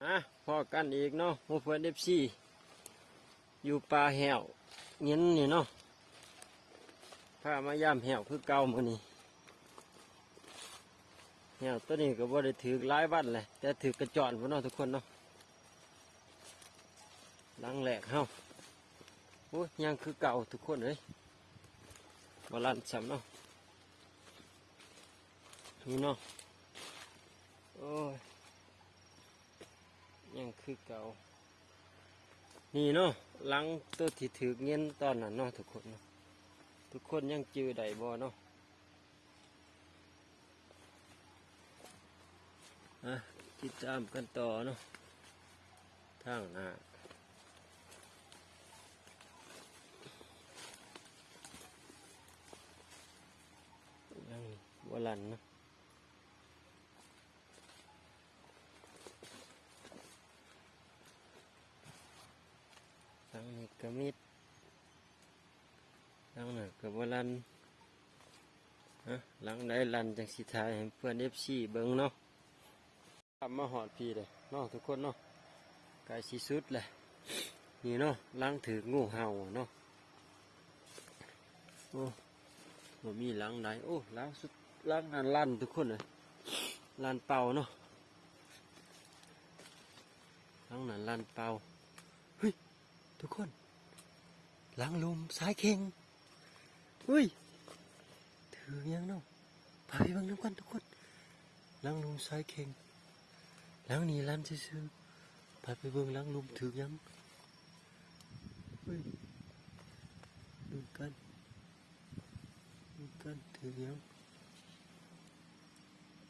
ອ່ະ ພໍ້ກັນອີກເນາະ ໝູ່ເພື່ອນເອັຟຊີ ຢູ່ປ່າແຫ້ວເຫງັນນີ້ເນາະ ພາມາຢາມແຫ້ວຄືເກົ່າມື້ນີ້. ແຫ້ວໂຕນີ້ກໍບໍ່ໄດ້ຖືກຫຼາຍວັນແຫຼະ ແຕ່ຖືກກະຈອນພຸ້ນເນາະທຸກຄົນເນາະ. ຫຼັງແລກເຮົາ ໂອ້ຍ ຍັງຄືເກົ່າທຸກຄົນເອີຍ ບໍ່ລັນຊ້ຳເນາະ. ນີ້ເນາະ ໂອ້ຍ ຍັງຄືເກົ່າ. ນີ້ເນາະ ຫຼັງໂຕທີ່ຖືກເຫງັນຕອນນັ້ນເນາະທຸກຄົນເນາະ. ທຸກຄົນຍັງຈື່ໄດ້ບໍ່ເນາະ? ອ່ະ ຕິດຕາມກັນຕໍ່ເນາະ ທາງໜ້າ. ຍັງບໍ່ລັນເນາະ. ຫຼັງນີ້ກໍມິດ ຫຼັງນັ້ນກໍບໍ່ລັນ. ຮະ ຫຼັງໃດລັນຈັ່ງຊິຖ່າຍໃຫ້ເພື່ອນເອັຟຊີເບິ່ງເນາະ. ມາຮອດພີ້ແລ້ວເນາະທຸກຄົນເນາະ ໃກ້ຊິສຸດແລ້ວ. ນີ້ເນາະ ຫຼັງຖືກງູເຫົ່າເນາະ. ໂອ້ ບໍ່ມີຫຼັງໃດ. ໂອ້ ຫຼັງສຸດ ຫຼັງນັ້ນລັນທຸກຄົນເອີຍ ລັນເປົ່າເນາະ. ຫຼັງນັ້ນລັນເປົ່າ. ເຮີ້ຍ ທຸກຄົນ ຫຼັງລຸ່ມຊາຍເຄັ່ງ. ເຮີ້ຍ ຖືກຫຍັງເນາະ? ພາໄປເບິ່ງນຳກັນທຸກຄົນ. ຫຼັງລຸ່ມຊາຍເຄັ່ງ ຫຼັງນີ້ລັນຊື່ໆ. ພາໄປເບິ່ງຫຼັງລຸ່ມຖືກຫຍັງ. ເຮີ້ຍ ລຸ້ນກັນ ລຸ້ນກັນ ຖືກຫຍັງ?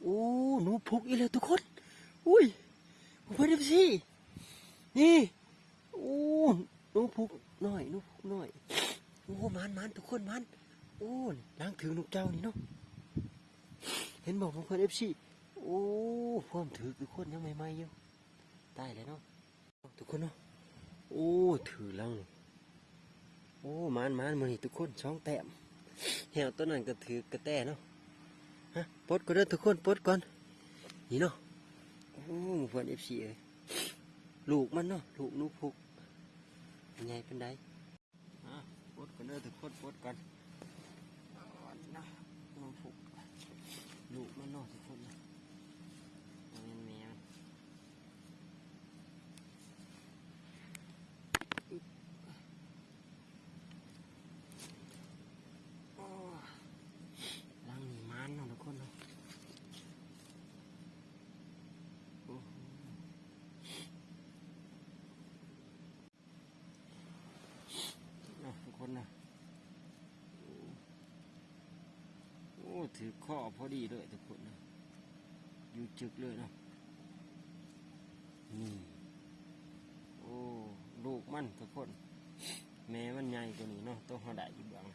ໂອ້ ໜູພຸກອີກແລ້ວທຸກຄົນ. ອຸ້ຍ ເພື່ອນເອັຟຊີ ນີ້. ໂອ້ ໜູພຸກນ້ອຍ ໜູພຸກນ້ອຍ. ໂອ້ ໝານໆ ທຸກຄົນ ໝານ. ໂອ້ ຫຼັງຖືກນົກເຈົ້ານີ້ເນາະ ເຫັນບໍ່ເພື່ອນເອັຟຊີ? ໂອ້ ພວມຖືກທຸກຄົນ ຍັງໃໝ່ໆຢູ່. ຕາຍແລ້ວເນາະ ທຸກຄົນເນາະ. ໂອ້ ຖືກຫຼັງນີ້. ໂອ້ ໝານໆ ມື້ນີ້ທຸກຄົນ ສອງແຕ້ມ. ແຫ້ວໂຕນັ້ນກໍຖືກກະແຕເນາະ. ຮະ ປົດກ່ອນເດີທຸກຄົນ ປົດກ່ອນ. ນີ້ເນາະ. ໂອ້ ເພື່ອນເອັຟຊີເອີຍ ລູກມັນເນາະ ລູກໜູພຸກ ໃຫຍ່ປານໃດ? ອ່ະ ປົດກ່ອນເດີທຸກຄົນ ປົດກ່ອນ. ນີ້ເນາະ ໜູພຸກ ລູກມັນເນາະທຸກຄົນເນາະ ບໍ່ແມ່ນແມ່ມັນ. ອຶບ ໂອ້ ຫຼັງນີ້ໝານເນາະທຸກຄົນເນາະ. ໂອ້ ເນາະທຸກຄົນເນາະ. ໂອ້ ໂອ້ ຖືກຄໍພໍດີເລີຍທຸກຄົນເນາະ ຢູ່ຈຶກເລີຍເນາະ. ນີ້ ໂອ້ ລູກມັນທຸກຄົນ ແມ່ມັນໃຫຍ່ກວ່ານີ້ເນາະ ໂຕເຮົາໄດ້ຢູ່ເບື້ອງ.